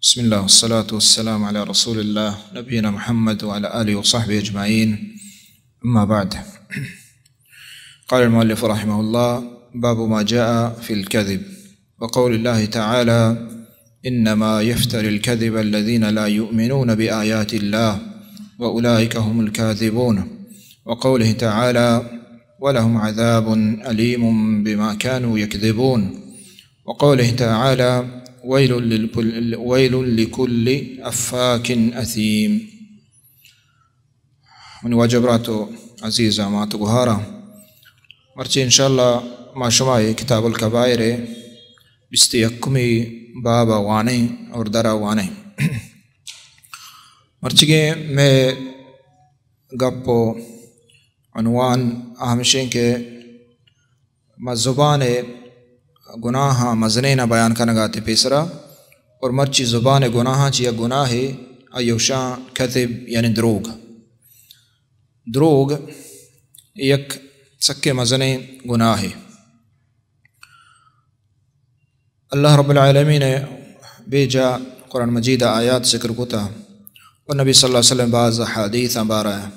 بسم الله والصلاة والسلام على رسول الله نبينا محمد وعلى آله وصحبه أجمعين. أما بعد. قال المؤلف رحمه الله: باب ما جاء في الكذب، وقول الله تعالى: إنما يفتري الكذب الذين لا يؤمنون بآيات الله وأولئك هم الكاذبون، وقوله تعالى: ولهم عذاب أليم بما كانوا يكذبون، وقوله تعالى: ويل لكل، ويل لكل أفاك أثيم. منی واجہ برات و عزیزاں، مات و گہاراں، مرچی انشاءاللہ ما شما اے کتاب الکبائر ءِ بیست و یکمی باب ءَ وانیں اور در ءَ وانیں۔ مرچیگیں مئے گپ و عنوان ہمشیں کہ ما زبان ءِ گناہاں مزنین ءَ بیان کنگ ءَ اتیں پیسرا، اور مرچی زبان ءِ گناہاں چہ یک گناہے، آئی ءَ گوشاں کذب، یعنی دروگ۔ دروگ یک سکیں مزنیں گناہے۔ اللہ رب العالمین ءَ بے جا قرآن مجید ءَ آیات ذکر کتا و نبی صلی اللہ علیہ وسلم باز حدیثاں بارہ ءَ۔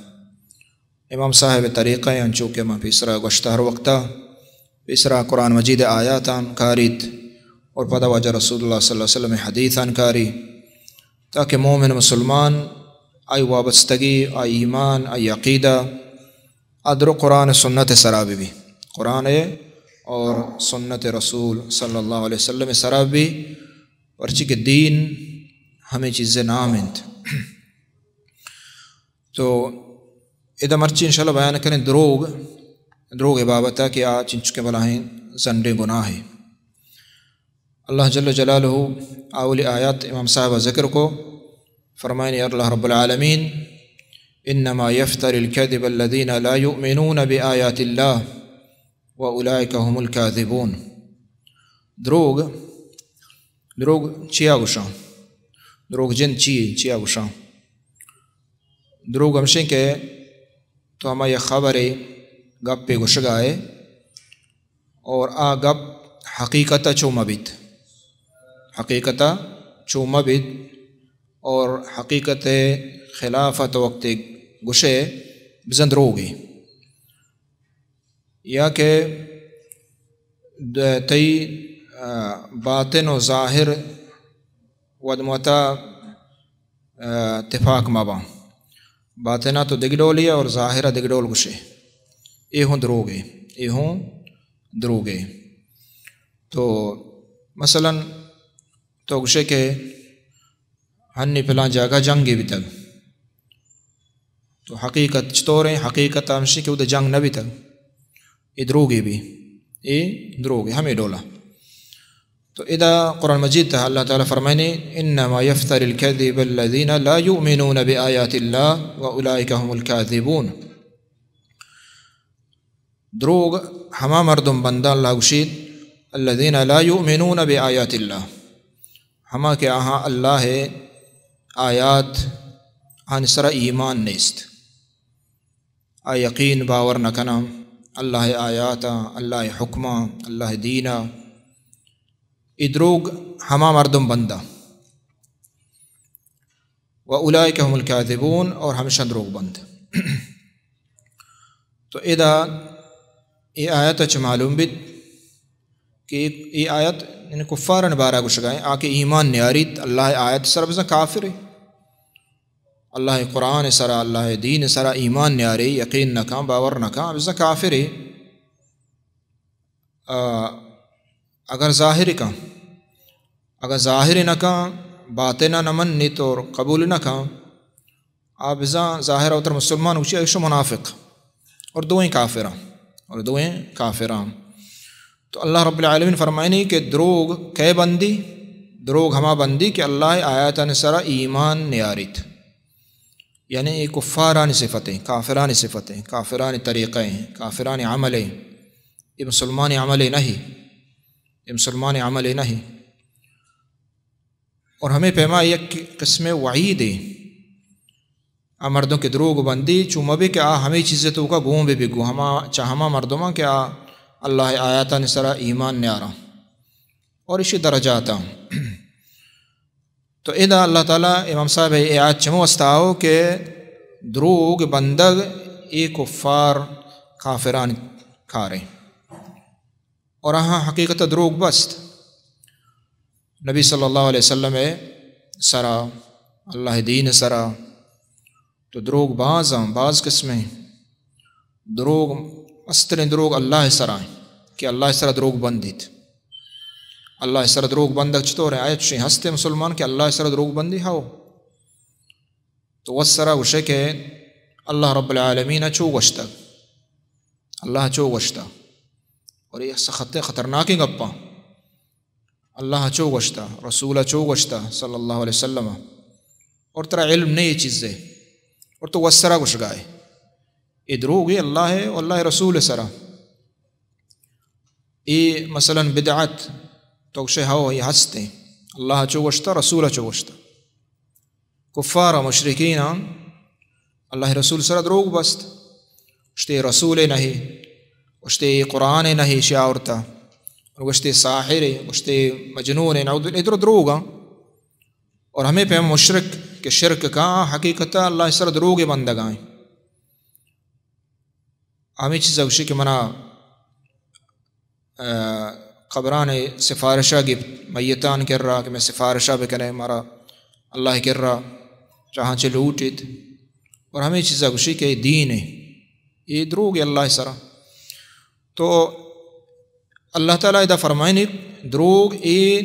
امام صاحب ءِ طریقہ ءَ انچو کہ من پیسرا گوشتہ، ہر وقتا پیسرا قرآن مجید ءِ آیاتاں کاریت اور پدا واجہ رسول اللہ صلی اللہ علیہ وسلم ءِ حدیثاں کاری، تاکہ مومن مسلمان آئی وابستگی، آئی ایمان، آئی عقیدہ آ درو قرآن و سنت ءِ سرا بہ بی، قرآن ءِ اور سنت رسول صلی اللہ علیہ وسلم ءِ سرا بہ بی، پرچی کہ دین ہمے چیز ءِ نام انت۔ تو ادا مرچی انشاءاللہ بیان کنیں دروگ، دروگ ءِ بابت ءَ کہ آ چنچکیں بلاہیں زنڈیں گناہے۔ اللہ جل جلالہ اولی آیات امام صاحب ءَ ذکر کو، فرمائنی اللہ رب العالمین: انما یفتری الکذب الذین لا یؤمنون بآیات اللہ واولئک هم الکاذبون۔ دروگ، دروگ چیا گوشاں؟ دروگ جن چی، چیا گوشاں؟ دروگ ہمشیں کہ تو ہما یک خبرے، گپے گوشگا ئے اور آ گپ حقیقت ءَ چو مہ بیت، حقیقت ءَ چو مہ بیت اور حقیقت ءِ خلاف ءَ تو وقتے گوشے، بزاں دروگے۔ یا کہ د-، تئی، آ، باطن و ظاہر ودموتا، آ، تفاق مہ باں۔ باطن ءَ تو دگہ ڈولے اور ظاہر ءَ دگہ ڈول گوشے۔ اے ہوں دروگے، اے ہوں دروگے۔ تو مثلاً تو گوشے کہ ہنی پلان جاگہ جنگے بیتگ۔ تو حقیقت چطوریں؟ حقیقت ہمشی کہ اود جنگ نہ بیتگ۔ اے دروگے بی، اے دروگے، ہمے ڈولا۔ تو ادا قرآن مجید تہا اللہ تعالی فرمائنی: انما یفتری الکذب الذین لا یؤمنون بآیات اللہ واولئک هم الکاذبون۔ دروگ ہما مردم بنداں، اللہ گوشیت، الذین لا یؤمنون بآیات اللہ، ہما کہ آہاں اللہ ءِ آیات آنی سرا ایمان نیست، آ یقین باور نہ کناں اللہ ءِ آیاتاں، اللہ ءِ حکماں، اللہ ءِ دینا۔ اے دروگ ہما مردم بنداں۔ و اولئک هم الکاذبون، اور ہمشاں دروگ بند۔ تو ادا اے آیت چہ معلوم بیت کہ اے آیت یعنی کفارانی بارہ گوشگا ایں، آ کہ ایمان نیاریت، اللہ ءِ آیت سرا بزاں کافرے، اللہ ءِ قرآن سرا، اللہ ءِ دین سرا ایمان نیارے، یقین نکاں، باور نکاں، بزاں کافرے۔ آ، اگر ظاہر کن، اگر ظاہر نہ کن، باطن نہ منیت اور قبول نہ کن، آ بزاں ظاہر وتر مسلمان گوشی، ایشو منافق اور دوئیں کافراں، اور دوئیں کافراں۔ تو اللہ رب العالمین فرمائنی کہ دروگ کئے بندی؟ دروگ ہما بندی کہ اللہ ءِ آیاتانی سرا ایمان نیاریت۔ یعنی اے کفارانی صفتیں، کافرانی صفتیں، کافرانی طریقہ ایں، کافرانی عملیں۔ اے مسلمانی عملے نہیں، اے مسلمانی عملے نہیں۔ اور ہمے پیما یک قسم وعیدے آ مردم کہ دروگ بندی، چو مہ بی کہ آ ہمے چیزے توکا گون بہ بی، گوں ہما، چہ ہما مردماں کہ آ اللہ ءِ آیاتانی سرا ایمان نیاراں۔ اور ایشی درجاتاں۔ تو ادا اللہ تعالیٰ امام صاحب ءِ اے آیت چمو واسطہ آؤ کہ دروگ بندگ اے کفار کافرانی کاریں۔ اور آہاں حقیقت دروگ بست نبی صلی اللہ علیہ وسلم ءِ سرا، اللہ دین ءِ سرا۔ تو دروگ باز آں، باز قسمیں۔ دروگ، مستریں دروگ اللہ ءِ سرا ایں کہ اللہ ءِ سرا دروگ بندیت۔ اللہ ءِ سرا دروگ بندگ چطور ایں؟ آیا چشیں ہستے مسلمان کہ اللہ ءِ سرا دروگ بندی؟ ہاؤ۔ تو وت سرا گوشے کہ اللہ رب العالمین چو گوشتگ، اللہ چو گوشتا۔ اور یہ سخت خطرناکیں گپاں۔ اللہ چو گوشتا، رسول چو گوشتا صلی اللہ علیہ وسلم، اور ترا علم نہیں یہ چیزے، اور تو وت سرا گوشگائے۔ اے دروگے اللہ ءِ و اللہ ءِ رسول ءِ سرا۔ اے مثلاً بدعت، تو گوشے ہاؤ یہ ہستیں، اللہ چو گوشتا، رسول چو گوشتا۔ کفار و مشرکین اللہ ءِ رسول ءِ سرا دروگ بست، گوشتے رسول نہیں، گوشتے قرآن نہیں، شی آورتا، اور گوشتے ساحر، گوشتے مجنون، نعوذ باللہ، اے درو دروگ آں۔ اور ہمے پیم مشرک کہ شرک کا، حقیقتا اللہ ءِ سرا دروگ بندگ آئیں۔ ہمے چیزا گوشی کہ منا، آ، قبران سفارشا گپت، میتان کرا کہ میں سفارشا بکنے، مارا اللہ کرا چاہاں چہ لوٹیت۔ اور ہمے چیزا گوشی کہ اے دین ایں، اے دروگ ایں اللہ ءِ سرا۔ تو اللہ تعالیٰ ادا فرمائنی، دروگ اے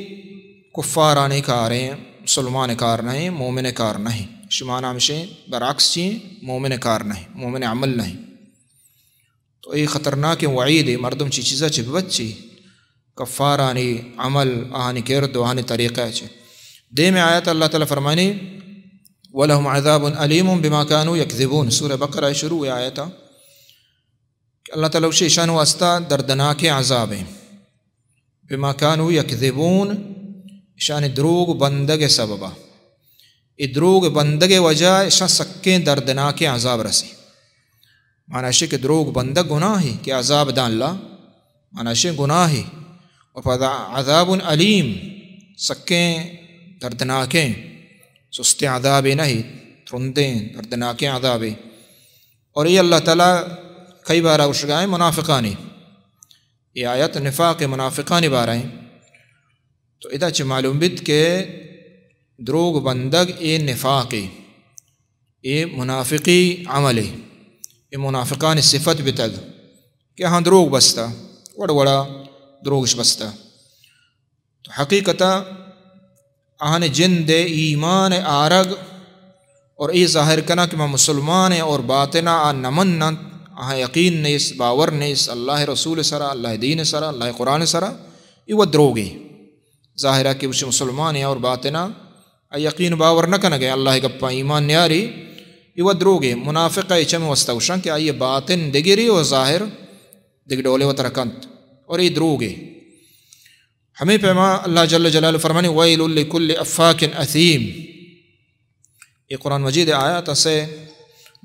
کفارانی کاریں، مسلمان کار نہیں، مومن کار نہیں۔ شمانا ہمشیں برعکس چی، مومن کار نہیں، مومن عمل نہیں۔ تو اے خطرناکیں وعیدے، مردم چی چیزا چہ ببچی، کفارانی عمل، آہانی کرد و آہانی طریقہ چہ۔ دیم آیت اللہ تعالیٰ فرمائنی، ولهم عذاب الیم بما كانوا يكذبون، سورہ بقرہ شروع آیتا۔ کہ اللہ تعالیٰ گوشی، اشان واسطہ دردناکیں عذابیں۔ بما كانوا يكذبون، اشانی دروگ بندگ سببا۔ اے دروگ بندگ وجہ اشان سکیں دردناکیں عذاب رسی۔ معنی اشی کہ دروگ بندگ گناہی کہ عذاب داں اللہ، معنی اشی گناہی۔ اور پدا عذاب الیم، سکیں دردناکیں، سستیں عذابے نہیں، ترندیں دردناکیں عذابے۔ اور اے اللہ تعالیٰ کئی بارا گوشگائیں؟ منافقانی۔ اے آیت نفاق منافقانی بارا ایں۔ تو ادا چہ معلوم بیت کہ دروگ بندگ اے نفاقے، اے منافقی عملے، اے منافقانی صفت بیتگ کہ آہاں دروگ بستا، وڑ وڑا دروگش بستا۔ تو حقیقتا آہانی جند ایمان آرگ اور اے ظاہر کنا کہ ما مسلمان ایں اور باطنا آ نہ مننت، آہاں یقین نیست، باور نیست اللہ رسول سرا، اللہ دین سرا، اللہ قرآن سرا، اے و دروگے۔ ظاہرا کہ وش مسلمان ایں اور باطنا آ یقین باور نہ کنگے، اللہ گپا ایمان نیاری، اے و دروگے۔ منافق اے چمی واسطہ گوشن کہ آئی باطن دگرے و ظاہر دگ ڈولے وترا کنت، اور اے دروگے۔ ہمے پیما اللہ جل جلالہ فرمانی، ویل لکل افاک اثیم۔ اے قرآن مجید آیات اسے،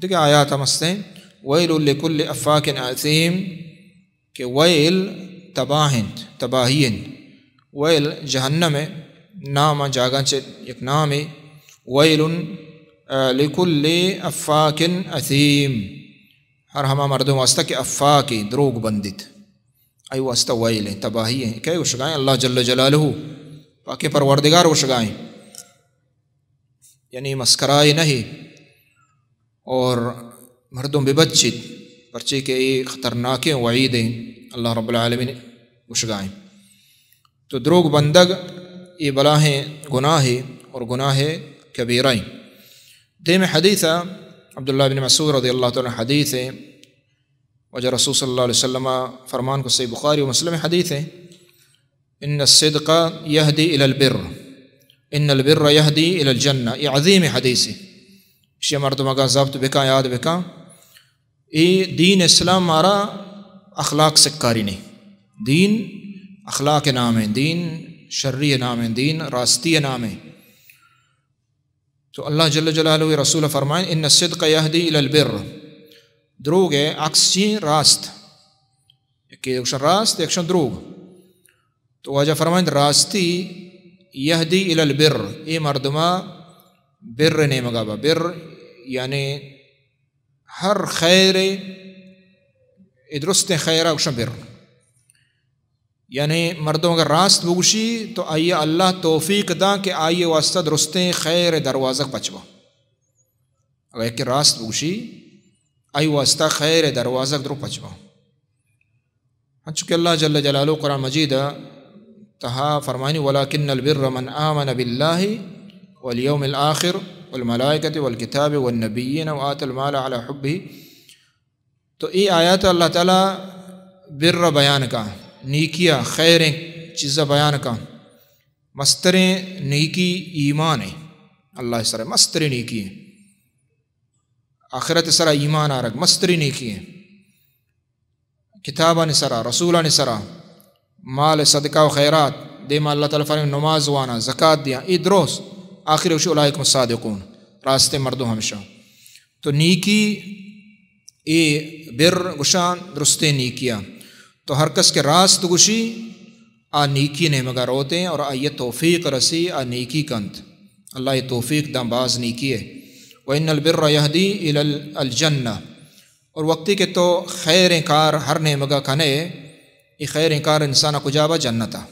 دگہ آیات ہم استیں، ویل لکل افاک اثیم، کہ ویل تباہ انت، تباہی انت۔ ویل جہنم نام جاگاں چہ یک نامے، ویل، آ، لکل افاک اثیم۔ ہر ہما مردم واسطہ کہ افاکے، دروگ بندیت، آئی واسطہ ویل ایں، تباہی ایں۔ کئے گوشگائیں؟ اللہ جل جلالہ، پاکیں پروردگار گوشگائیں۔ یعنی مسکرائے نہیں اور مردم ببچیت، پرچے کہ اے خطرناکیں وعید ایں، اللہ رب العالمین گوشگائیں۔ تو دروگ بندگ اے بلاہیں گناہے اور گناہ کبیرہ ایں۔ دیم حدیث عبداللہ بن مسعود رضی اللہ تعالیٰ عنہ حدیث ایں، واجہ رسول صلی اللہ علیہ وسلم فرمان کو، صحیح بخاری و مسلم حدیث ایں، ان الصدق یہدی الی البر، ان البر یہدی الی الجنہ۔ یہ عظیم حدیث ایں۔ اشی مردم اگاں ضبط بکاں، یاد بکاں، اے دین اسلام مارا اخلاق سکاری نہیں۔ دین اخلاق نام ایں، دین شری نام ایں، دین راستی نام ایں۔ تو اللہ جل جلالہ رسول فرمائیں، ان الصدق یہدی الی البر۔ دروگ ایں عکس چی؟ راست۔ یکے گوشن راست، یکشن دروگ۔ تو واجہ فرمائیں، راستی یہدی الی البر، اے مردما بر نیمگا با۔ بر یعنی ہر خیر، اے درستیں خیرا گوشن بر۔ یعنی مردم اگر راست بگوشی تو آئی اللہ توفیق داں کہ آئی واسطہ درستیں خیر دروازگ پچ با۔ اگر یکے راست بگوشی، آئی واسطہ خیر دروازگ درو پچ با۔ انچو کہ اللہ جل جلالہ قرآن مجید تہا فرمانی، ولکن البر من آمن باللہ والیوم الآخر والملائکۃ والکتاب والنبیین وآتی المال علی حبہ۔ تو اے آیات اللہ تعالی بر بیان کا، نیکیا، خیریں چیزا بیان کا۔ مستریں نیکی ایمان ہے، اللہ سر مستریں نیکی ہے۔ آخرت سرا ایمان آرگ مستریں نیکی ہے۔ کتابانی سرا، رسولانی سرا، مال صدقہ و خیرات، دیما اللہ تعالی فرمائے نماز وانا، زکات دیاں، اے درست۔ آخر وشی اولئک هم الصادقون، راستیں مردم ہمشاں۔ تو نیکی اے بر گشان درستیں نیکیا۔ تو ہر کس کہ راست گشی، آ نیکی نیمگا روتیں اور آئی توفیق رسی، آ نیکی کنت۔ اللہ اے توفیق داں باز نیکی ہے۔ وان البر یہدی الی الجنہ۔ اور وقتی کہ تو خیریں کار ہر نیمگا کنے، اے خیریں کار انسانا کجا با؟ جنتا۔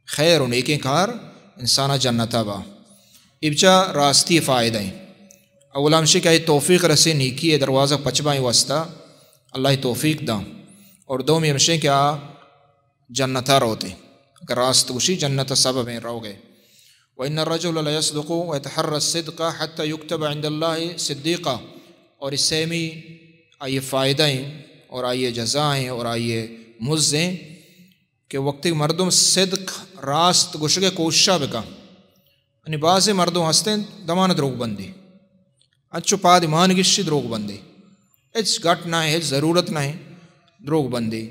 خیر و نیکیں کار انسانا جنتا با۔ اے بچا راستی فائدہ ہیں۔ اولا ہمشی کہ اے توفیق رسے نیکی اے دروازہ پچ بائیں واسطہ اللہ توفیق داں۔ اور دومی ہمشی کہ آ جنتا روتے۔ اگر راست گوشی جنتا سبب ہیں روگے۔ وان الرجل لیصدق ویتحری الصدق حتی یکتب عند اللہ صدیقا۔ اور اس سیمی آئی فائدہ ہیں اور آئی جزا ہیں اور آئی مز ہیں کہ وقتی مردم صدق، راست گوشگے کوششا بکا۔ یعنی بعضے مردم ہستیں دمان دروگ بندی، انچو پاد ایمان گشی دروگ بندی، ہچ گٹ نہ ہے، ہچ ضرورت نہ ہے، دروگ بندی۔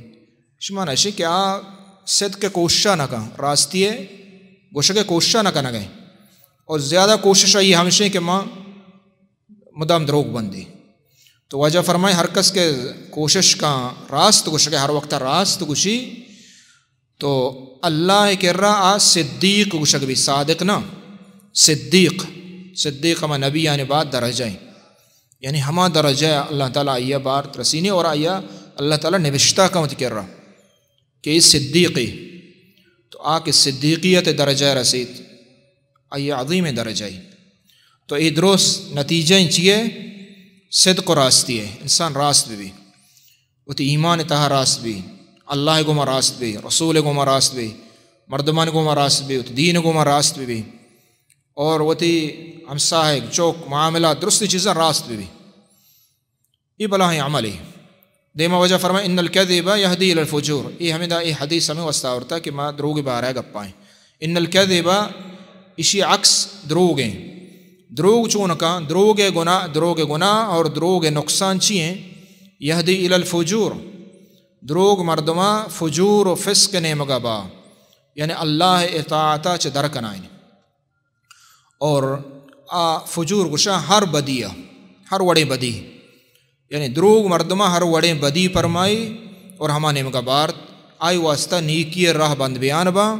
شما نشی کہ آ صدق کوششا نہ کن، راستی گوشگے کوششا نہ کنگے۔ اور زیادہ کوشش آئی ہمشیں کہ ما مدام دروگ بندی۔ تو واجہ فرمائے ہر کس کہ کوشش کا راست گوشگے، ہر وقت راست گوشی، تو اللہ کرا آ صدیق گوشگ بی، صادق نہ، صدیق۔ صدیق ہما نبی یعنی بعد درجہ ہیں، یعنی ہما درجہ اللہ تعالی آئی بار رسینی اور آئی اللہ تعالی نبشتہ کا وتی کرا کہ اے صدیقی۔ تو آ کہ صدیقیت درجہ رسیت، آئی عظیم درجہ ہے۔ تو اے درست نتیجہ چیئے؟ صدق و راستی ہے، انسان راست بی، وتی ایمان تہا راست بی، اللہ گوما راست بی، رسول گوما راست بی، مردمان گوما راست بی، وتی دین گوما راست بی، اور وتی ہمساہگ، چوک، معاملات، درست چیزاں راست بی۔ اے بلاہیں عملے۔ دیما واجہ فرمائے، ان الکذب یہدی الی الفجور۔ اے ہمیں دا، اے حدیث ہمیں واسطہ آورتا کہ ما دروگ بارہ گپائیں۔ ان الکذب، اشی عکس دروگ ہیں۔ دروگ چون کا؟ دروگ گناہ، دروگ گناہ اور دروگ نقصان چی ہیں؟ یہدی الی الفجور۔ دروگ مردما فجور و فسق نیمگا با، یعنی اللہ اطاعتا چہ در کنائیں۔ اور آ فجور گوشاں ہر بدی ء، ہر وڑیں بدی، یعنی دروگ مردماں ہر وڑیں بدی پرمائی اور ہما نیمگا بارت، آئی واسطہ نیکی راہ بند بیان با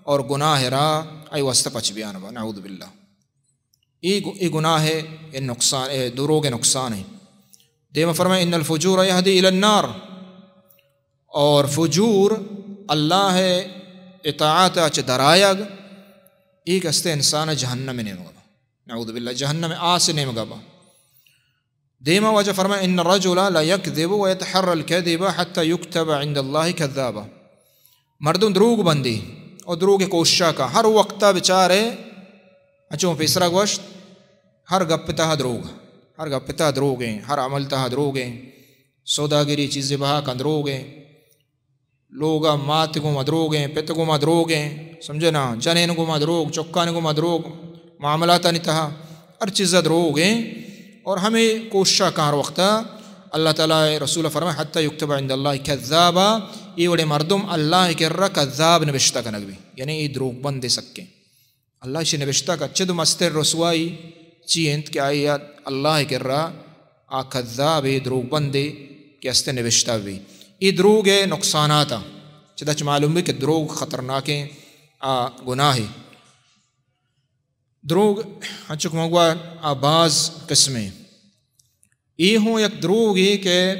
اور گناہ راہ آئی واسطہ پچ بیان با۔ نعوذ باللہ۔ اے گو-، اے گناہ ہے، اے نقصان، اے دروگ نقصان ہے۔ دیما فرمائے، ان الفجور یہدی الی النار۔ اور فجور، اللہ اطاعت چہ درآیگ، ایک استے انسان جہنم نیمگا با۔ نعوذ باللہ، جہنم آس نیمگا با۔ دیما واجہ فرمائے، ان الرجل لیکذب ویتحری الکذب حتی یکتب عند اللہ کذابا۔ مردم دروگ بندی اور دروگ کوششا کا، ہر وقتا بچارے، اچھو پیسرا گوشت، ہر گپ تہا دروگ، ہر گپ تہا دروگ ہیں، ہر عمل تہا دروگ ہیں۔ سوداگری چیزے بہا کن دروگ ہیں۔ لوگا مات گوما دروگ ہیں، پت گوما دروگ ہیں، سمجھے نا؟ جنین گوما دروگ، چکان گوما دروگ، معاملاتانی تہا ہر چیزا دروگ ہیں۔ اور ہمیں کوششا کار وقتا اللہ تعالی رسول فرمائے، حتی یکتب عند اللہ کذابا، یہ وڑے مردم اللہ کرا کذاب نبشتہ کنگ بی، یعنی یہ دروگ بند سکیں۔ اللہ شی نبشتہ کا چد مستر رسوائی چی انت کہ آئی اللہ کرا آ کذاب دروگ بندے کہ است نبشتہ بی۔ ای دروگ نقصانات، چدا چ معلوم بی کہ دروگ خطرناکیں آ گناہ۔ دروگ، انچو کہ من گوا، آ باز قسمیں۔ اے ہوں یک دروگے کہ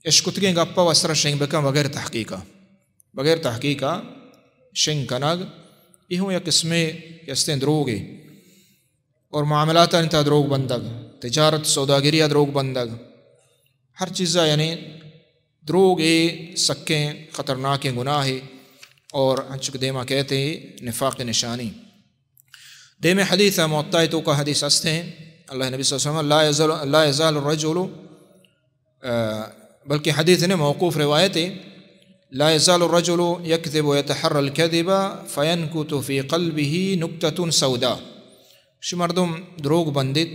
اشکتگیں گپ ء وسرا شنگ بکن بغیر تحقیق ء، بغیر تحقیق ء شنگ کنگ، اے ہوں یک قسمے کہ استیں دروگے۔ اور معاملاتانی تہا دروگ بندگ، تجارت سوداگری ء دروگ بندگ، ہر چیز ء یعنی دروگ اے سکیں خطرناکیں گناہے اور انچو کہ دیما کہتے نفاق نشانی۔ دیمے حدیث ء، موطا ء توکا حدیث ہستیں، اللہ نبی صلی اللہ علیہ وسلم، لا یزال، لا یزال الرجل، آ، بلکہ حدیث نے موقوف روایت ہے، لا یزال الرجل یکذب و یتحر الکذب فینکت فی قلبه نکتة سوداء۔ شی مردم دروگ بندیت،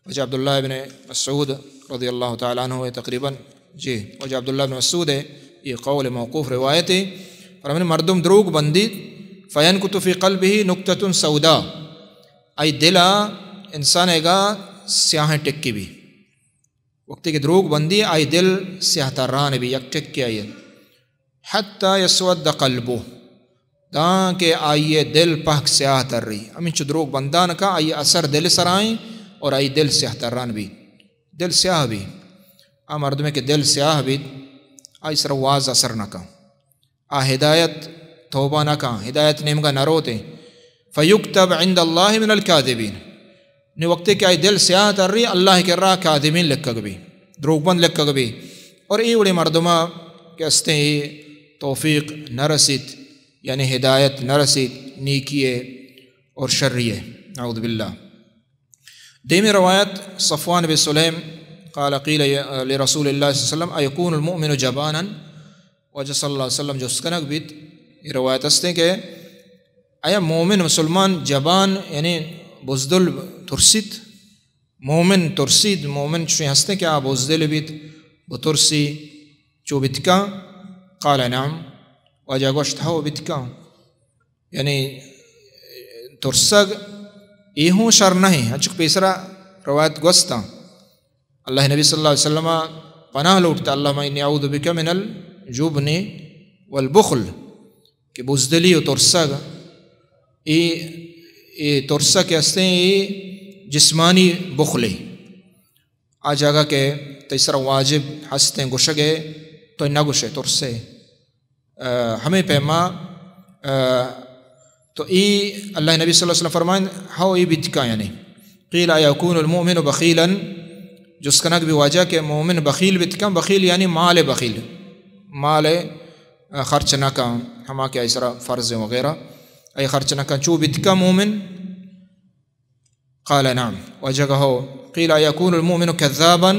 واجہ عبداللہ ابن مسعود رضی اللہ تعالی عنہ ہے تقریباً، جی، واجہ عبداللہ ابن مسعود ہے، یہ قول موقوف روایت ہے۔ فرمانے مردم دروگ بندیت، فینکت فی قلبه نکتة سوداء، آئی دل ء انسان ء گا سیاہیں ٹکی بی۔ وقتی کہ دروگ بندی آئی دل سیاہ تران بی، یک ٹکی آئی حتی یسود قلبه، داں کہ آئی دل پہک سیاہ تری۔ ہمینچو دروگ بندان کا آئی اثر دل سرائیں اور آئی دل سیاہ تران بی، دل سیاہ بی۔ آ مردمے کہ دل سیاہ بیت، آئی سر واز اثر نہ کن، آ ہدایت توبہ نہ کن، ہدایت نیمگا نہ روتے۔ فیکتب عند اللہ من الکاذبین، نی وقتے کہ آئی دل سیاہ تری، اللہ کرا کاذبین لکھگ بی، دروگ بند لکھگ بی۔ اور اے وڑے مردمہ کہ استیں اے توفیق نہ رسیت، یعنی ہدایت نہ رسیت، نیکی ہے اور شری ہے، نعوذ باللہ۔ دیمی روایت صفوان بن سلیم قال قیل لرسول اللہ صلی اللہ علیہ وسلم ایکون المؤمن جبانا، واجہ صلی اللہ علیہ وسلم جست کنگ بیت، یہ روایت استیں کہ آیا مومن مسلمان جبان یعنی بزدل ترسیت؟ مومن ترسیت، مومن چوشیں ہستیں کہ آ بزدل بیت، بترسی، چو بیتکاں؟ قال نعم، واجہ گوشت ہو بیتکاں۔ یعنی ترسگ اے ہوں شر نہ ہیں، انچک پیسرا روایت گوستاں۔ اللہ نبی صلی اللہ علیہ وسلم پناہ لوٹتا، اللہم انی اعوذ بک من الجبن والبخل، کہ بزدلی و ترسگ، اے، اے ترسگ کہ ہستیں، اے جسمانی بخلے۔ آ جاگہ کہ تئی سرا واجب ہستیں گوشگے، تو نہ گوشے، ترسے۔ آ، ہمیں پیما، آ، تو ای اللہ نبی صلی اللہ علیہ وسلم فرمائیں، ہو ای بیتکا یعنی۔ قیل ایکون المؤمن بخیلا، جست کنگ بی واجہ کہ مومن بخیل بیتکا، بخیل یعنی مال بخیل، مال، آ، خرچ نہ کن، ہما کہ ایسرا فرض وغیرہ، ای خرچ نہ کن، چو بیتکا مومن؟ قال نعم، واجہ گو ہو۔ قیل ایکون المؤمن کذابا،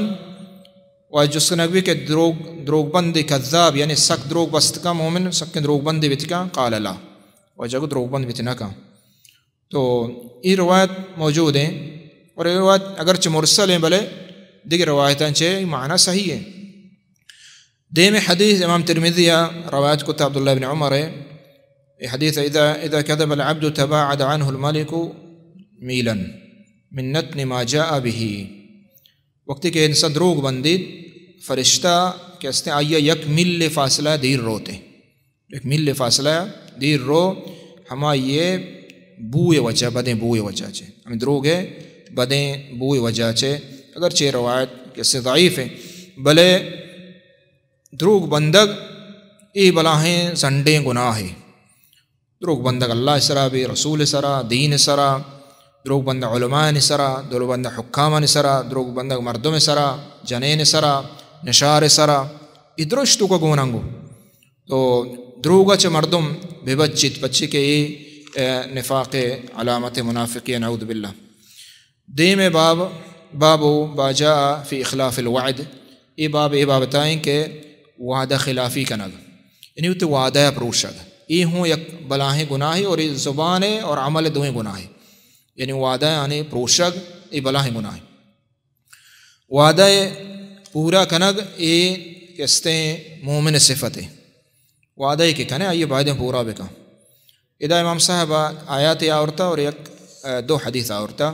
و جست کنگ بی کہ دروگ، دروگ بند کذاب، یعنی سک دروگ بست کا مومن، سکیں دروگ بندے بیت کا؟ قال لا، واجہ گو دروگ بند بیت نہ کا۔ تو ای روایت موجود ہیں، اور یہ روایت اگرچہ مرسل ہیں، بلے دیگر روایتاں چے معنی صحیح ہے۔ دیمی حدیث امام ترمذی ء روایت کت عبداللہ ابن عمر ء، اے حدیث، اذا، اذا كذب العبد تباعد عنه الملك ميلا من نتن ما جاء به۔ وقتی کہ انسان دروگ بندیت، فرشتہ کہ استیں آئی ء یک میل فاصلہ دیر روتے، یک میل فاصلہ دیر رو، ہمائی بوئے وجہ، بدیں بوئے وجہ چے، ہمیں دروگ ہے بدیں بوئے وجہ چے، اگرچہ روایت کہ استیں ضعیف ہے، بلے دروگ بندگ اے بلاہیں زنڈیں گناہے۔ دروگ بندگ اللہ سرا بی، رسول سرا، دین سرا، دروگ بندگ علماء سرا، دروگ بندگ حکامان سرا، دروگ بندگ مردم سرا، جنین سرا، نشار سرا، اے درشت توکا گوننگو۔ تو دروگا چہ مردم ببچیت، پچی کہ اے، اے، نفاق علامت منافقی، نعوذ باللہ۔ دیمے باب، باب ما جاء فی اخلاف الوعد، اے باب اے بابتائیں کہ وعدہ خلافی کنگ، یعنی وتی وعدہ پروشگ، اے ہوں یک بلاہیں گناہے اور اے زبان ہے اور عمل دوئیں گناہے، یعنی وعدہ آنے پروشگ اے بلاہیں گناہے۔ وعدہ پورا کنگ اے کہ استیں مومن صفت ہے۔ وعدہ کہ کنے آئیے بایدیں پورا بکن۔ ادا امام صاحب آیات آورتا اور یک، آ، دو حدیث آورتا۔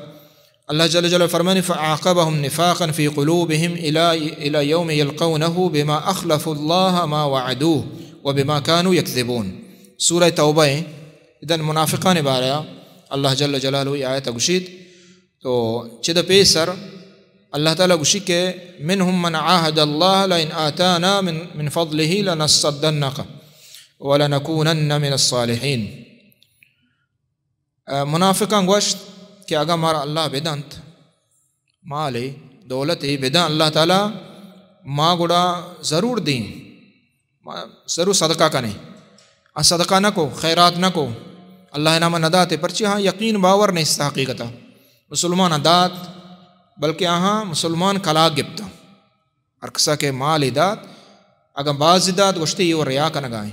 اللہ جل جلالہ فرمانی، فأعقبهم نفاقا في قلوبهم إلى، إلى يوم يلقونه بما أخلفوا الله ما وعدوه وبما كانوا يكذبون۔ سورہ توبہ ہے۔ اذن منافقان بارے اللہ جل جلالہ ای آیت گوشیت، تو چد پیسر اللہ تعالی گوشی کہ منهم من عاهد الله لئن آتانا من، من فضله لنصدقن ولنكونن من الصالحين۔ اے منافقاں گوشت کہ اگاں مارا اللہ بدنت، مالے، دولتے بدن اللہ تعالی، ما گڑا ضرور دیں، ما ضرور صدقہ کنیں۔ آ صدقہ نہ کو، خیرات نہ کو، اللہ نام نہ داتے، پرچی ہاں یقین باور نیست حقیقتا۔ مسلمان دات، بلکہ آہاں مسلمان کلاگ گپتا۔ ہر کسا کہ مالے دات، اگاں باز دات، گوشتے یہ ریا کنگائیں۔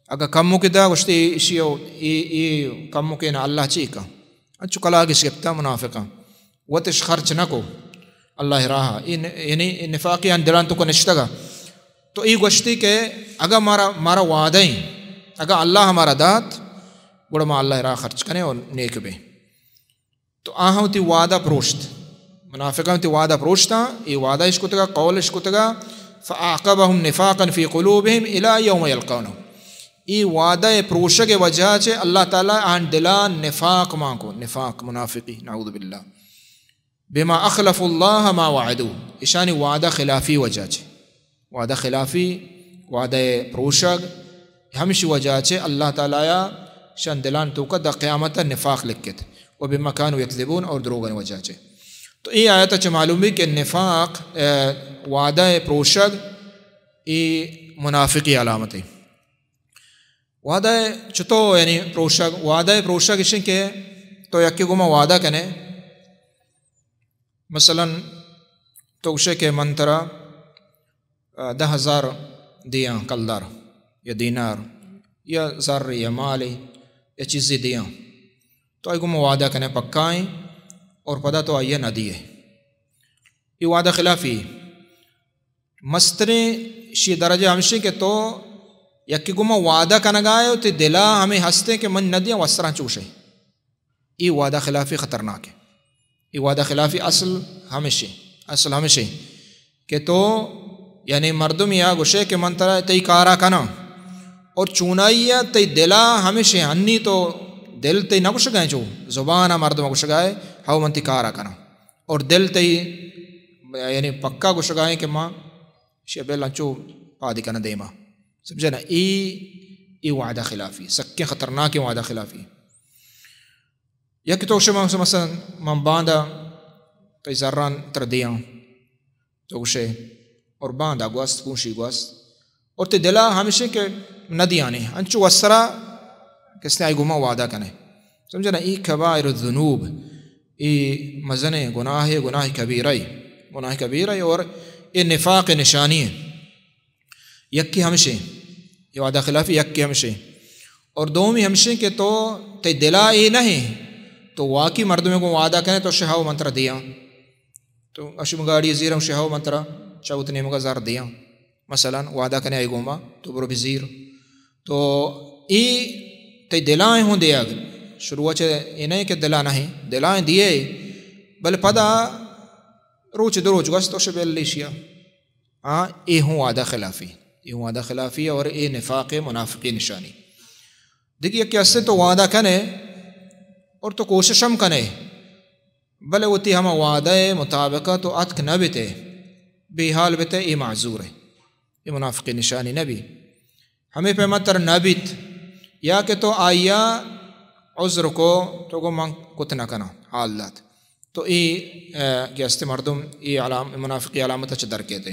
اگاں کموکے دا، گوشتے ایشی او، ای، ای کموکے نہ اللہ چی کا۔ انچو کلاگش گپتا منافقاں۔ وتش خرچ نہ کو اللہ راہ۔ ای ن-، یعنی نفاقی آن دلان تو کو نشتگا۔ تو ای گوشتی کہ اگاں مارا، مارا وعدہ ہیں، اگاں اللہ مارا دات، گڑا ما اللہ راہ خرچ کنیں اور نیک بیں۔ تو آہاں وتی وعدہ پروشت۔ منافقاں وتی وعدہ پروشتاں، اے وعدہ اش کتگا، قول اش کتگا، فأعقبهم نفاقا في قلوبهم إلى يوم يلقونه۔ اے وعدہ پروشگ وجہ چہ اللہ تعالی آن دلان نفاق مان کو، نفاق، منافقی، نعوذ باللہ۔ بما أخلفوا الله ما وعدوه، اشانی وعدہ خلافی وجہ چہ۔ وعدہ خلافی، وعدہ پروشگ، ہمشی وجہ چہ اللہ تعالی شان دلان توکا دا قیامت نفاق لکھت۔ وبما كانوا يكذبون، اور دروغن وجہ چہ۔ تو اے آیت چہ معلوم بھی کہ نفاق، اے، وعدہ پروشگ، اے منافقی علامت ہے۔ وعدہ چتو یعنی پروشگ، وعدہ پروشگ اشیں کہ تو یکی گوما وعدہ کنے، مثلاً تو گوشے کہ من ترا، آ، دہ ہزار دیاں کلدار یا دینار یا زر یا مالے یا چیزے دیاں، تو آئی گوما وعدہ کنے پکائیں اور پدا تو آئیے نہ دیے، یہ وعدہ خلافی۔ مستریں شی درجہ ہمشی کہ تو یکی گوما وعدہ کنگائے و تی دلا ہمیں ہستے کہ من ندیاں وسراں چوشے۔ ای وعدہ خلافی خطرناک ہے۔ ای وعدہ خلافی اصل ہمشی، اصل ہمشی کہ تو یعنی مردم یا گوشے کہ من ترا تئی کارا کناں اور چونائی تی دلا ہمشی ہنی تو دل تی نہ گوشگائیں چو زبان مردم گوشگائے ہو من تی کارا کناں۔ اور دل تئی یعنی پکا گوشگائیں کہ ما شی بل انچو پادی کناں دیما۔ سمجھے نا؟ ای، ای وعدہ خلافی، سکیں خطرناکیں وعدہ خلافی۔ یک تو شما مثلاً من باندا تئی زران تر دیاں، تو گوشے، اور باندا گوست، پونشی گوست، اور تی دلا ہمشی کہ ندیانے، انچو وسرا کسنے آئی گوما وعدہ کنے۔ سمجھے نا؟ ای کبائر الذنوب، ای مزنیں گناہ، گناہ کبیرہ، گناہ کبیرہ اور ای نفاق نشانی ہے۔ یکی ہمشی، یہ وعدہ خلافی یکی ہمشی۔ اور دومی ہمشی کہ تو تی دلا ای نہیں، تو واقعی مردمے کو وعدہ کنے تو شہاو من ترا دیاں۔ تو اشی من گاڑی زیرم شہاو من ترا چوت نیمگا زر دیاں۔ مثلاً وعدہ کنے آئی گوما تو برو بزیر۔ تو ای تی دلائیں ہوں دیگ، شروع چہ ای نہیں کہ دلا نہیں، دلائیں دیے، بل پدا روچ دو روچ گوست تو شبیل لیشیا۔ ہاں، اے ہوں وعدہ خلافی، اے ہوں وعدہ خلافی اور اے نفاق منافقی نشانی۔ دیکھ، یکی ہستے تو وعدہ کنے اور تو کوشش ہم کنے، بلے وتی ہما وعدہ مطابقہ تو اتک نہ بیتے، بے حال بیتے، اے معذور ہے، اے منافقی نشانی نہ بی۔ ہمے پیما تر نہ بیت، یا کہ تو آئیا عذر کو، تو گو من کت نہ کناں، حال دات۔ تو ای، اے، کہ است مردم ای علام-، منافقی علامت چہ در کیتے۔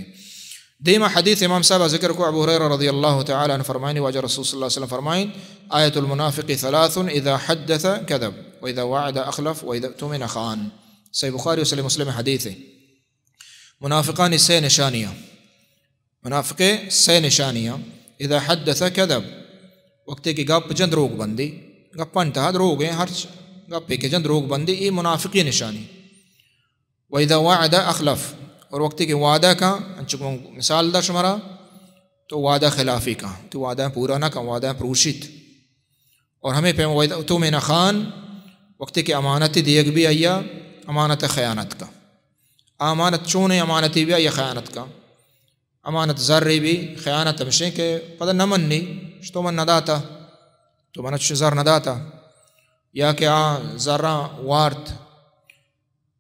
دیما حدیث امام صاحب ذکر کو، ابو ہریرہ رضی اللہ تعالی عنہ فرمائنی، واجہ رسول صلی اللہ علیہ وسلم فرمائن، آیت المنافق ثلاث، اذا حدث کذب، و اذا وعد اخلف، و اذا اؤتمن خان۔ صحیح بخاری و صحیح مسلم حدیث ہے۔ منافقانی سے نشانیاں۔ منافقے سے نشانیاں، اذا حدث کذب، وقتے کہ گپ جن دروگ بندی، گپانی تہا دروگ ہیں، ہرچ گپے کہ جن دروگ بندی، اے منافقی نشانی۔ و اذا وعد اخلف، اور وقتے کہ وعدہ کا، انچو کہ مثال دا شمارا، تو وعدہ خلافی کا، تو وعدہ پورا نہ کا، وعدہ پروشیت۔ اور ہمے پیما و اذا اؤتمن خان، وقتے کہ امانت دیگ بی آئیا، امانت خیانت کا۔ امانت چونیں امانتی بی آئیا خیانت کا۔ امانت زرے بی، خیانت ہمشیں کہ پدا نہ منی، تو من نہ داتا، تو من چش زر نہ داتا۔ یا کہ آ زراں وارت،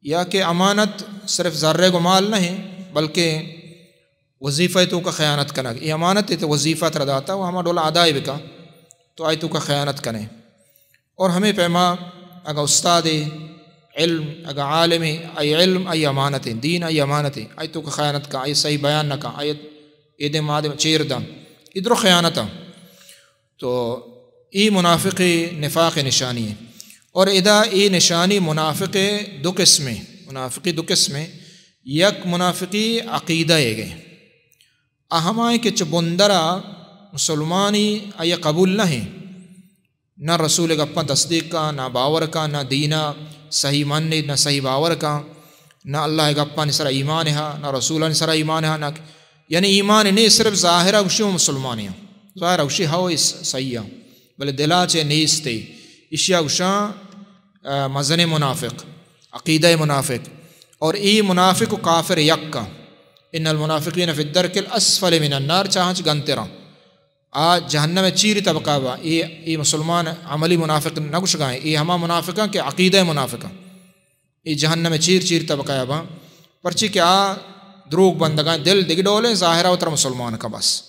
یا کہ امانت صرف زرے گو مال نہ ایں، بلکہ وظیفہ توکا خیانت کنگ۔ اے امانت تے وظیفہ ترا داتا و ہما ڈولا ادائے بکا، تو آئی توکا خیانت کنے۔ اور ہمے پیما اگا استاد علم، اگا عالم، آئی علم، آئی امانت ایں، دین آئی امانت ایں، آئی توکا خیانت کا، آئی صحیح بیان نہ کا، آئی ایدے مادے چیر دا، ادرو خیانت۔ تو ای منافق نفاق نشانی ایں۔ اور ادا ای نشانی منافق دو قسم ایں، منافقی دو قسم ایں۔ یک منافقی عقیدہ ئیگ ایں، آ ہمائیں کہ چہ بندرا مسلمانی آئی قبول نہ ایں، نہ رسول گپاں تصدیق کا، نہ باور کا، نہ دینا صحیح منی، نہ صحیح باور کا، نہ اللہ گپانی سرا ایمان ہا، نہ رسولانی سرا ایمان ہا، نہ، یعنی ایمان نے، صرف ظاہرا گوشی مسلمانی ہاں، ظاہرا گوشی ہو اس صحیح ہاں، بلے دلا چے نیستے۔ اشیا گوشاں، آ، مزن منافق، عقیدہ منافق۔ اور ای منافق و کافر یک کا۔ ان المنافقین فی الدرک الاسفل من النار، چاہنچ گنترا۔ آ جہنم چیری طبقہ با۔ ای، ای مسلمان عملی منافق نہ گوشگائیں، ای ہما منافقاں کہ عقیدہ منافقاں۔ ای جہنم چیر چیر طبقہ با۔ پرچی کہ آ دروگ بندگائیں، دل دگہ ڈولیں، ظاہرا وترا مسلمان کا بس۔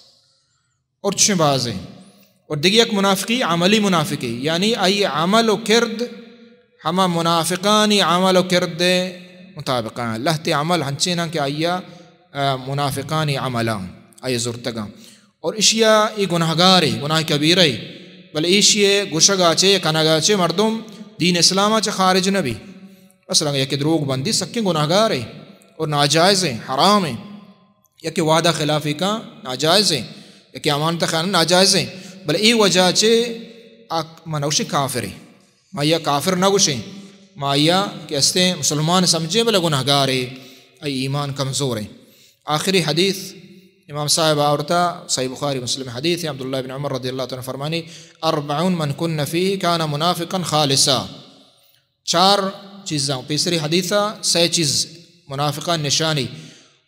اور چشیں بازیں۔ اور دگہ یک منافقی عملی منافقی، یعنی آئی عمل و کرد ہما منافقانی عمل و کرد مطابقاں۔ لہتے عمل ہنچیناں کہ آئی، آ، منافقانی عملاں آئی زرتگاں۔ اور اشیا ای گناہگارے، گناہ کبیرہ، بلے ایشی گوشگا چے، کنگا چے مردم دین اسلاما چے خارج نہ بی۔ مثلاً یکے دروگ بندی سکیں گناہگارے اور ناجائزیں، حرامیں۔ یکے وعدہ خلافی کا ناجائزیں، یکے امانت خیانت ناجائزیں، بلے ای وجہ چے آ من اوشی کافرے۔ ما آئی کافر نہ گوشیں، ما آئی کہ استیں مسلمان سمجھیں، بلے گناہگارے، آئی ایمان کمزوریں۔ آخری حدیث امام صاحب آورتا، صحیح بخاری مسلم حدیث، عبداللہ بن عمر رضی اللہ تعالی عنہ فرمانی، اربع من کن فیہ کان منافقا خالصا۔ چار چیزاں، پیسری حدیثا سہ چیز منافقاں نشانی۔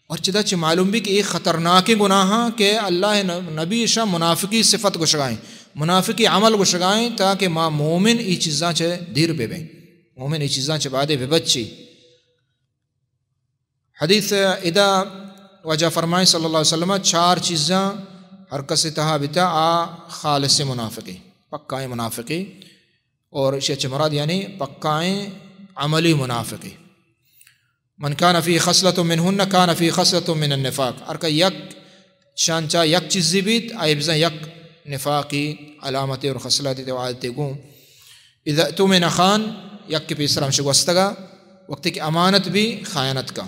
اور چدا چہ معلوم بی کہ اے خطرناکیں گناہاں کہ اللہ ن-، نبی شاں منافقی صفت گوشگائیں، منافقی عمل گوشگائیں، تاکہ ما مومن ای چیزاں چہ دیر بہ بیں، مومن ای چیزاں چہ بعدے بہ بچی۔ حدیث ادا واجہ فرمائیں صلی اللہ علیہ وسلم، چار چیزاں ہر کس تہا بتا، آ خالص منافقی، پکائیں منافقی۔ اور اشی چہ مراد یعنی پکائیں عملی منافقی۔ من کان فیہ خصلۃ منہن کان فیہ خصلۃ من النفاق۔ ہر کہ یک شان چا یک چیزی بیت، آئی بزاں یک نفاقی علامتے اور خصلتے تو عادتے گوں۔ اذا اؤتمن خان، یک پیسر ہمشہ گوستگا، وقتی کہ امانت بی خیانت کا۔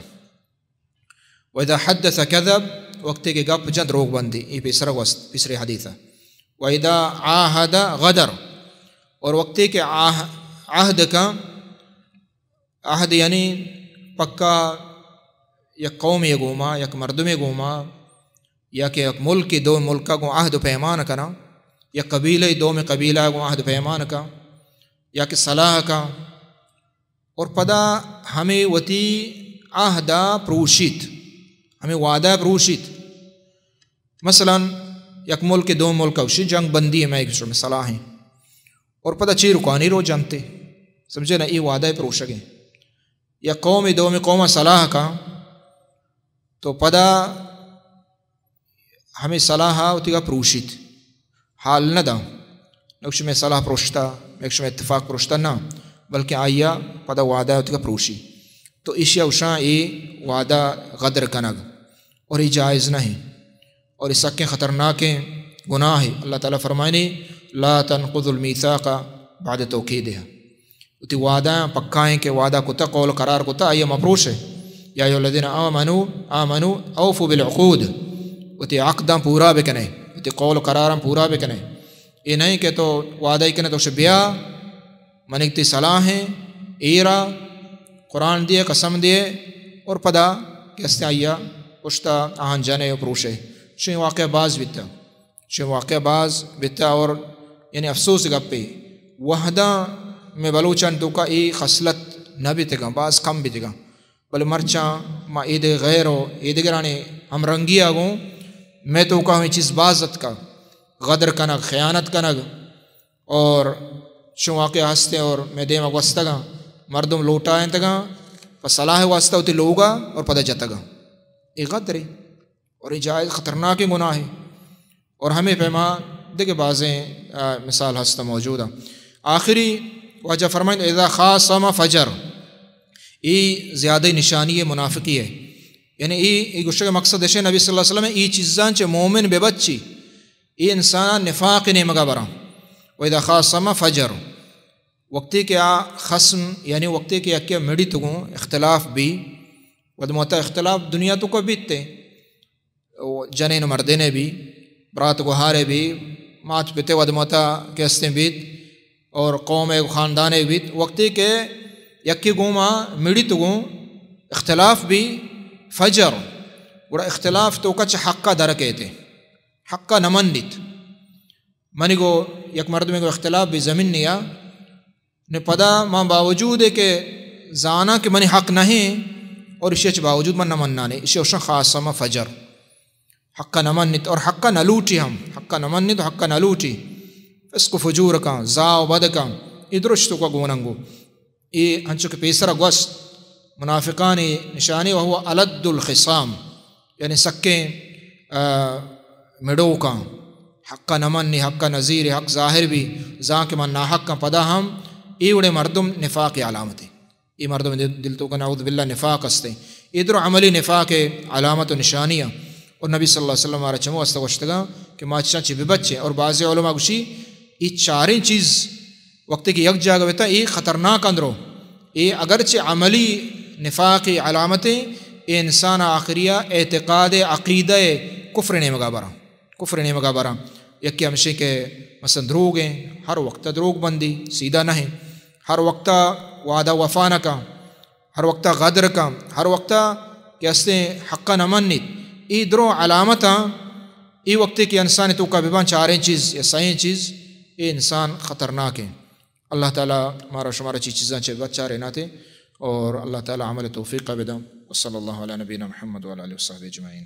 و اذا حدث کذب، وقتی کہ گپ جن دروگ بندی، ای پیسر گوست، پیسری حدیث۔ و اذا عاہد غدر، اور وقتی کہ عاہ-، عہد کا، عہد یعنی پکا یک قومے گوما، یک مردمے گوما، یا کہ یک ملکے دو ملکا گوں عہد و پیمان کنا، یک قبیلہ دومی قبیلہ گوں عہد و پیمان کا، یا کہ صلاح کا، اور پدا ہمے وتی عہدا پروشیت، ہمے وعدہ پروشیت۔ مثلاً یک ملک دو ملک اوشی جنگ بندی ہے، میں شمے صلاح ہیں، اور پدا چیر کانی رو جنتے، سمجھے نا، ای وعدہ پروشگیں۔ یا قوم دومی قوم صلاح کا، تو پدا ہمے صلاح ء وتیگا پروشیت، حال نہ داں، نہ گوشی مئے صلاح پروشتا، مئے گوشی مئے اتفاق پروشتا، نہ، بلکہ آئی ء پدا وعدہ ء وتیگا پروشی۔ تو ایشی ء گوشاں اے وعدہ غدر کنگ، اور اے جائز نہ انت، اور اے سکیں خطرناکیں گناہ ہے۔ اللہ تعالی فرمائنی، لا تنقضوا المیثاق بعد توکیدہ۔ وتی وعدہ پکائیں کہ وعدہ کتا، قول قرار کتا، آئی ء مپروشے۔ یا ایھا الذین آمنوا، آمنوا اوفوا بالعقود، وتی عقداں پورا بکنے، وتی قول قراراں پورا بکنے۔ اے نہیں کہ تو وعدہ کنے تو بیا، منی تئی صلاح ہیں، ایرا قرآن دیے، قسم دیے، اور پدا کہ استے آئی ء پشتا آہن جنے و پروشے۔ چویں واقعہ باز بیتا۔ چہ واقعہ باز بیتا اور یعنی افسوس گپے۔ وہداں مئے بلوچان توکا اے خصلت نہ بیتگاں، باز کم بیتگاں۔ بلے مرچاں ما ایدگہ غیر و ایدگرانی ہمرنگی آ گوں مئے توکا ہمیں چیز باز اتکا۔ غدر کنگ، خیانت کنگ اور چون واقعہ ہستیں اور مئے دیما گوستگاں، مردم لوٹائینتگاں پہ صلاح واسطہ وتی لوگا اور پدا جتگاں۔ اے غدرے اور اے جائز خطرناکیں گناہے۔ اور ہمے پیما دگہ بازیں، آ، مثال ہست موجود ہیں۔ آخری واجہ فرمائیں، اذا خاصم فجر، اے زیادہ نشانی منافقی ہے۔ یعنی اے، اے گوشگ مقصد ہے نبی صلی اللہ علیہ وسلم، اے چیزاں چہ مومن بے بچی، اے انسان نفاق نیمگا براں۔ و اذا خاصم فجر، وقتی کہ آ خصم، یعنی وقتی کہ یکے مڑی تو گوں اختلاف بی، ودموتا اختلاف دنیا تو کو بیتے، او جنین و مردینے بی، برات گوہارے بی، مات پتے ودموتا کہ استیں بیت، اور قوم و خاندانے بیت، وقتی کہ یکے گوما مڑی تو گوں اختلاف بی، فجر، گڑا اختلاف تو کچ حقا درکیتے، حقا نمنیت۔ منی گو یک مردمے گو اختلاف بی زمین نیا، نے پدا من باوجود ہے کہ زاناں کہ منی حق نہیں اور اشی چ باوجود من نہ منانے، اشی اوشن خاص ما فجر، حق نہ منیت اور حق نہ لوٹی ہم، حق نہ منیت، حق نہ لوٹی، فسق و فجور کاں، زا و بد کاں، اے درشت کو گوننگو۔ اے انچو کہ پیسرا گوست، منافقانی نشانی، وهو ألد الخصام، یعنی سکیں، آ، مڑوکاں، حق نہ منی، حق نہ زیری، حق ظاہر بی، زاں کہ من ناحق آں، پدا ہم اے وڑے مردم نفاق علامتے۔ اے مردم دل، دل تو کہ نعوذ باللہ نفاق ہستے۔ اے درو عملی نفاق علامت و نشانی۔ اور نبی صلی اللہ علیہ وسلم مارا چمو است گوشتگا کہ ما چشاں چہ ببچیں۔ اور بعض علماء گوشی، اے چاریں چیز وقتی کہ یک جاگہ بیتا، اے خطرناک اندرو۔ اے اگرچہ عملی نفاق علامتیں، اے انسان آخریا اعتقاد، عقیدہ کفر نیمگا براں۔ کفر نیمگا براں۔ یکی ہمشی کہ مثلاً دروگ ہیں، ہر وقت دروگ بندی، سیدھا نہیں۔ ہر وقت وعدہ وفا نہ کاں۔ ہر وقتا غدر کاں، ہر وقتا کہ استیں حقا نہ منیت۔ اے درو علامتاں، اے وقتے کہ انسان توکا بباں چاریں چیز یا سئیں چیز، اے انسان خطرناک ہیں۔ اللہ تعالی مارا شمارا چی چیزاں چہ بچاریناتے اور اللہ تعالی عمل توفیق بداں۔ وصلی اللہ علی نبینا محمد وعلی آلہ وصحبہ اجمعین۔